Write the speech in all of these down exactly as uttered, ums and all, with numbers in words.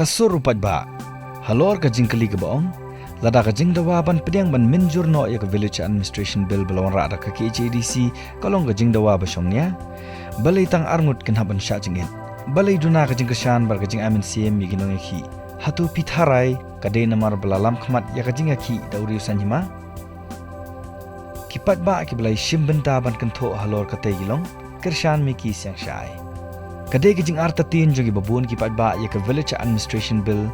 Ka sur u paidbah. Halor ka jingkylli kaba ong, lada ka jingdawa ban pdiang ban mynjur noh ïa ka Village Administration Bill ba la wanrah da ka K H A D C ka long ka jingdawa ba shongnia, balei tang arngut kin hap ban shah jingit? Balei duna ka jingkyrshan bad ka jingai mynsiem ïa ki nongïakhih? Hato phi tharai ka dei namar ba la lamkhmat ïa ka jingïakhih da u riew saiñhima? Ki paidbah kiba la ïashim bynta ban kynthoh halor katei ki long, kyrshan me ki sngewsih. Ka dei ka jingartatien jong kiba bun ki paidbah ïa ka Village Administration Bill.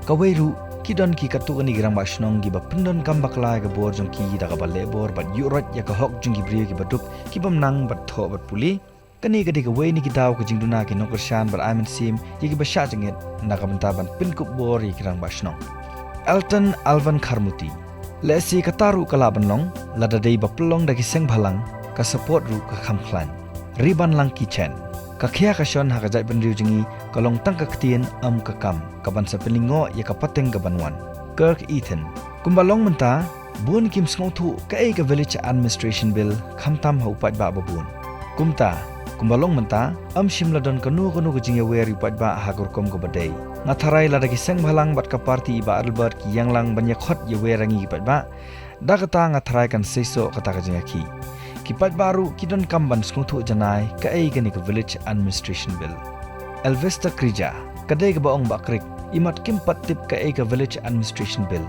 Kawei ruh, ki don ki katto katne ki rangbah shnong kiba pyndonkam bakla ïa ka bor jong ki da kaba lehbor bad ïuhroit ïa ka hok jong ki briew kiba duk, ki bym nang bad thoh bad pule. Kane ka dei kawei na ki daw ka jingduna ki nongkyrshan bad ai mynsiem ïa kiba shah jingit na ka bynta ban pynkup bor ïa ki rangbah shnong. Elton Alvan Kharmuti. Lehse kata ruh ka lah ban long, lada dei ba pynlong da ki seng bhalang, ka support ruh ka kham khlaiñ. Ribanlang Kichen. Ka khia ka shon ha ka jaitbynriew jong ngi ka long tang ka ktien, em ka kam, kaban sa pynlyngngoh ïa ka pateng kaban wan. Kirk Ethan. Kumba long mynta, bun kim sngewthuh kaei ka Village Administration Bill, khamtam ha u paidbah ba bun. Kumta, kumba long mynta, em shym la don kano kano ka jingïawer ïa u paidbah ha ka rukom kaba dei. Nga tharai lada ki seng bhalang bad ka party i Bah Adelbert ki ïeng lang ban ïakhot ïawer ïa ngi ki paidbah, da kata nga tharai kan seisoh kata ka jingïakhih. Ki paidbah ruh ki donkam ban sngewthuh janai kaei kane ka Village Administration Bill. Elvester Krija. Ka dei kaba ong Bah Krik, imat kim pat tip kaei ka Village Administration Bill.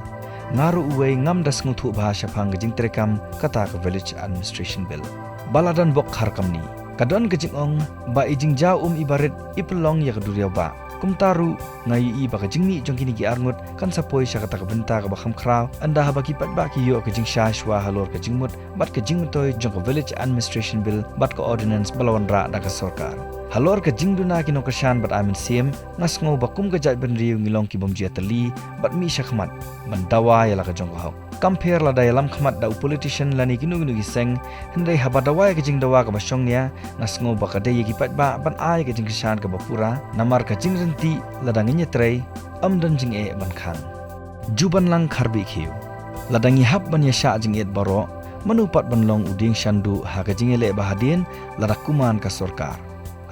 Nga ruh uwei ngam da sngewthuh bha shaphang ka jingtreikam kata ka Village Administration Bill. Ba la don bok khar kamni. Ka don ka jingong ba i jingjaw um i barit i pynlong ïa ka duriaw bah. Kumta ruh, nga ïohi ba ka jingmih jong kine ki arngut kan sa poi sha kata ka bynta kaba kham khraw, ynda haba ki paidbah ki ïoh ka jingshai shuwa halor ka jingmut bad ka jingmyntoi jong ka Village Administration Bill bad ka ordinance ba la wanrah da ka sorkar. Halor ka jingduna ki nongkyrshan bad ai mynsiem, nga sngew ba kum ka jaitbynriew ngi long ki bym ju ïatylli bad mih shakhmat ban dawa ïa la ka jong ka hok. Kam pher lada ïalam khmat da u politician lane kino kino ki seng, hynrei haba dawa ïa ka jingdawa kaba shongnia, nga sngew ba ka dei ïa ki paidbah ban ai ka jingkyrshan kaba pura, namar ka jingryntih lada ngin ïatrei, em don jingeh ban khang. Jubanlang Kharbih Khiew. Lada ngi hap ban ïashah jingit baroh, mano pat ban long u dieng shanduh ha ka jingïaleh ba hadien, lada kuman ka sorkar.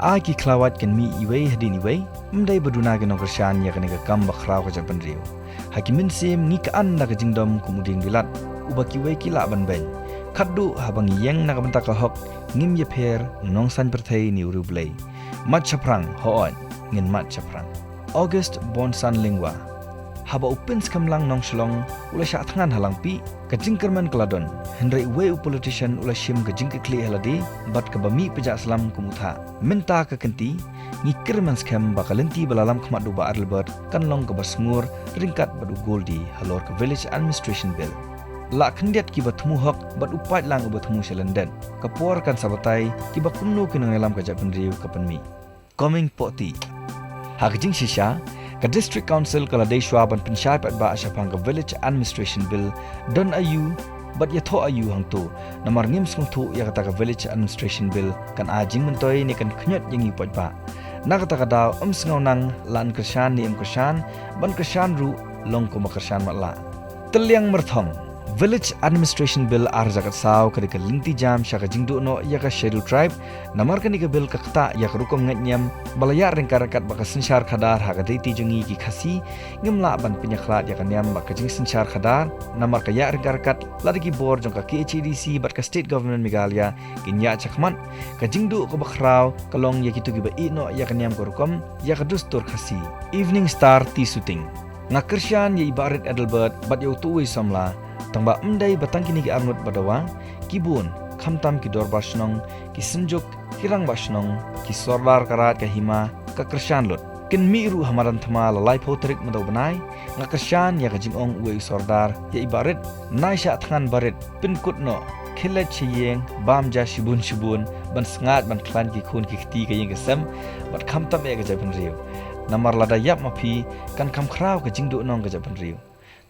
Ai ki khlawait kan mih iwei hadien iwei, ym dei ba duna ki nongkyrshan ïa kane ka kam ba khraw ka jaitbynriew. Ha ki mynsiem ngi ka an da ka jingdom kum u dieng bilat, uba kiwei ki lah ban beiñ. Khatduh haba ngi ïeng na ka bynta ka hok, ngim ïapher, nongsaiñ pyrthei ne u riewblei. Mat shaphrang, hooid, ngin mat shaphrang. August Bonsan Lyngwa. Haba u Pynskhem Lang Nongshillong u la shah thngan ha Langpih, ka jingkyrmen ka la don, hynrei uwei u politician u la shim ka jingkitkhlieh ha lade bad kaba mih pjah slam kum u thah. Mynta ka kynti, ngi kyrmen skhem ba ka lynti ba la lam khmat da u Bah Adelbert kan long kaba sngur ryngkat bad u Goldie halor ka Village Administration Bill. Lah khyndiat kiba thmu hok bad u paidlang uba thmu sha lyndet. Ka por kan sa batai kiba kumno ki nongïalam ka jaitbynriew ka pynmih. Coming Poti. Ha ka jingshisha, ka District Council ka la dei shuwa ban pynshai paidbah shaphang ka Village Administration Bill, don aiu bad ïathoh aiu hangto, namar ngim sngewthuh ïa kata ka Village Administration Bill kan ai jingmyntoi ne kan khñiot ïa ngi paidbah. Na kata ka daw, ym sngew nang la yn kyrshan ne ym kyrshan, ban kyrshan ruh long kumba kyrshan matlah. Tylliang Myrthong. Village Administration Bill ar hajar khatsaw ka dei ka lynti jam sha ka jingduh noh ïa ka Scheduled Tribe, namar kane ka bill ka ktah ïa ka rukom ngeit niam ba la ïaid ryngkat ryngkat bad ka synshar khadar. Ha ka daiti jong ngi ki Khasi, ngim lah ban pynïakhlad ïa ka niam bad ka jingsynshar khadar, namar ka ïaid ryngkat ryngkat, lada ki bor jong ka K H A D C bad ka State Government Meghalaya kin ïaid shakhmat, ka jingduh kaba khraw ka long ïa kito kiba ïeh noh ïa ka niam ka rukom, ïa ka dustur Khasi. Evening Star Tea Shooting. Nga kyrshan ïa i Bah Rit Adelbert bad ïa uto uwei u samla, tangba ym dei ba tang kine ki arngut ba dawa, ki bun, khamtam ki dorbar shnong, ki synjuk, ki rangbah shnong, ki sordar ka raid ka hima, ka kyrshan lut. Kin mih ruh ha madan thma la laiphew tarik mynta u bnai, nga kyrshan ïa ka jingong uwei u sordar ïa i Bah Rit, nai shah thngan Bah Rit, pynkut noh, khie leit sha ïing, bam ja shibun shibun, ban sngaid ban khlaiñ ki khun ki kti, ka ïing ka sem, bad khamtam eh ka jaitbynriew. Namar lada ïap ma phi, kan kham khraw ka jingduhnong ka jaitbynriew.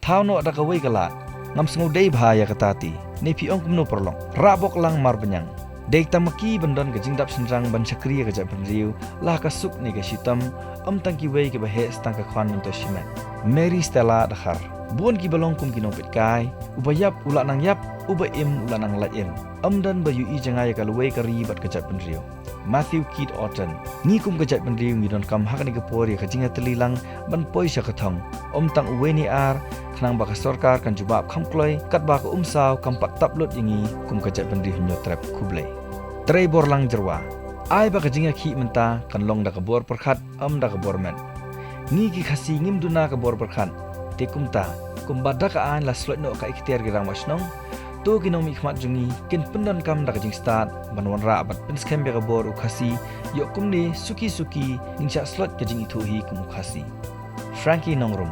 Thaw noh da kawei ka lad, ngam sngew dei bha ïa kata te, ne phi ong kumno paralok, rah bok lang mar bniang. Dei tang ma ki ban don ka jingdap shynrang ban shakri ïa ka jaitbynriew, la ka suk ne ka shitom, ym tang kiwei kiba heh sa tang ka khwan myntoi shimet. Mary Stella Dkhar. Bun kiba long kum ki nongpeitkai, uba ïap u la nang ïap, uba im u la nang lait im. Ym don ba ïohi jngai ïa ka lawei ka ri bad ka jaitbynriew. Matthew Keith Orton. Ngi kum ka jaitbynriew ngi donkam ha kane ka por ïa ka jingïatylli lang ban poi sha ka thong. Ym tang uwei ne ar, khnang ba ka sorkar kan jubab kham kloi, katba ka umsaw kam pat tap lut ïa ngi kum ka jaitbynriew Hynñiewtrep. Khublei. Trei bor lang jyrwa. Ai ba ka jingïakhih mynta kan long da ka bor pyrkhat, ym da ka bor met. Ngi ki Khasi ngim duna ka bor pyrkhat. Te kumta, kumba da ka aiñ la sloit noh ka iktiar ki rangbah shnong, to ki nongmihkhmat jong ngi kin pyndonkam da ka jingstad ban wanrah bad pynskhem ïa ka bor u Khasi, ïoh kumne suki suki ngin shah sloit ka jingithuh hi kum u Khasi. Frankie Nongrum.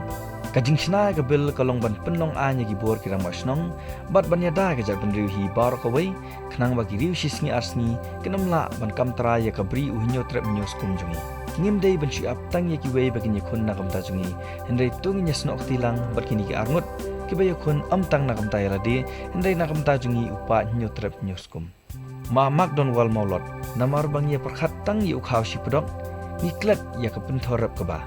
Ka jingshna ïa ka bill ka long ban pynlong aiñ ïa ki bor ki rangbah shnong bad ban ïada ïa ka jaitbynriew hi baroh kawei, khnang ba ki riew shisngi arsngi kin ym lah ban kam trai ïa ka bri u Hynñiewtrep Hynñiewskum jong ngi. Ngim dei ban shu ap tang ïa kiwei ba kin ïakhun na ka bynta jong ngi, hynrei to ngin ïasnoh kti lang bad kine ki arngut kiba ïakhun, ym tang na ka bynta ïa lade, hynrei na ka bynta jong ngi u paid Hynñiewtrep Hynñiewskum. Ma Mark Donwell Mawlot. Namar ba ngi ïa pyrkhat tang ïa u khaw shipdok, ngi klet ïa ka pynthor rep kaba.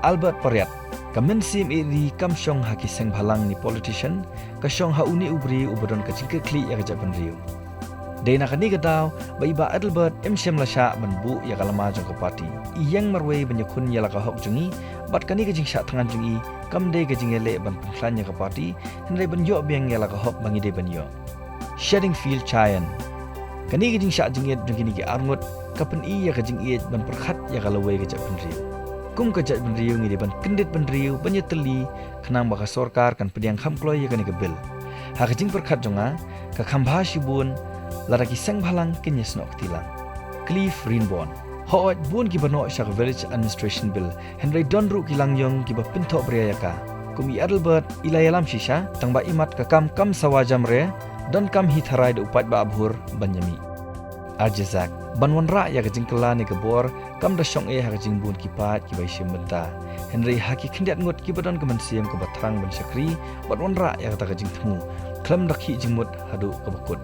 Albert Pariat. Ka mynsiem ïeit ri kam shong ha ki seng bhalang ne politician, ka shong ha une u briew uba don ka jingkitkhlieh ïa ka jaitbynriew. Dei na kane ka daw ba i Bah Adelbert im shym la shah ban buh ïa ka lama jong ka party. I ïeng marwei ban ïakhun ïa la ka hok jong ngi, bad kane ka jingshah thngan jong i kam dei ka jingïaleh ban pynkhlaiñ ïa ka party, hynrei ban ïoh biang ïa la ka hok ba ngi dei ban ïoh. Shadingfield Chyan. Kane ka jingshah jingit jong kine ki arngut ka pyni ïa ka jingïeit ban pyrkhat ïa ka lawei ka jaitbynriew. Kum ka jaitbynriew ngi dei ban kyndit bynriew ban ïatylli, khnang ba ka sorkar kan pdiang kham kloi ïa kane ka bill. Ha ka jingpyrkhat jong nga, ka kham bha shibun lada ki seng bhalang kin ïasnoh kti lang. Cliff Ringbon. Hooid, bun kiba noh sha ka Village Administration Bill, hynrei don ruh ki langïong kiba pynthohbria ïa ka. Kum i Adelbert, i la ïalam shisha, tangba imat ka kam kam sawa jam re, donkam hi tharai da u paidbah bhur ban ïamih. Arjezak. Ban wanrah ïa ka jingkylla ne ka bor kam da shong eh ha ka jingbun ki paid kiba ïashim bynta, hynrei ha ki khyndiat ngut kiba don ka mynsiem kaba thrang ban shakri bad wanrah ïa kata ka jingthmu, khlem da khih jingmut haduh kaba kut.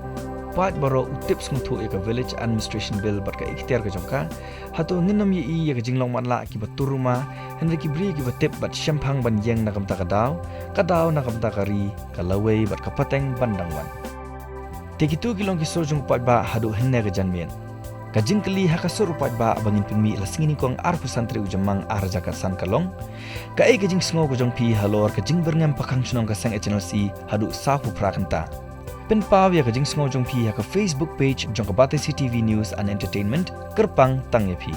Paid baroh u tip sngewthuh ïa ka Village Administration Bill bad ka iktiar ka jong ka. Hato ngin ym ïohi ïa ka jinglong matlah kiba tur ruma, hynrei ki briew kiba tip bad shemphang ban ïeng na ka bynta ka daw, ka daw na ka bynta ka ri, ka lawei bad ka pateng ban dang wan. Te kito ki long ki sur jong u paidbah haduh hynne ka janmiet. Ka jingkylli ha ka sur u paidbah ba ngin pynmih la sngi nyngkong arphew san tarik u Jymmang arhajar khatsan ka long: Kaei ka jingsngew ka jong phi halor ka jingbyrngem pakhang shnong ka seng H N L C haduh sawphew phra kynta? Pynpaw ïa ka jingsngew jong phi ha ka Facebook page jong ka Batesi T V News and Entertainment, kyrpang tang ïa phi.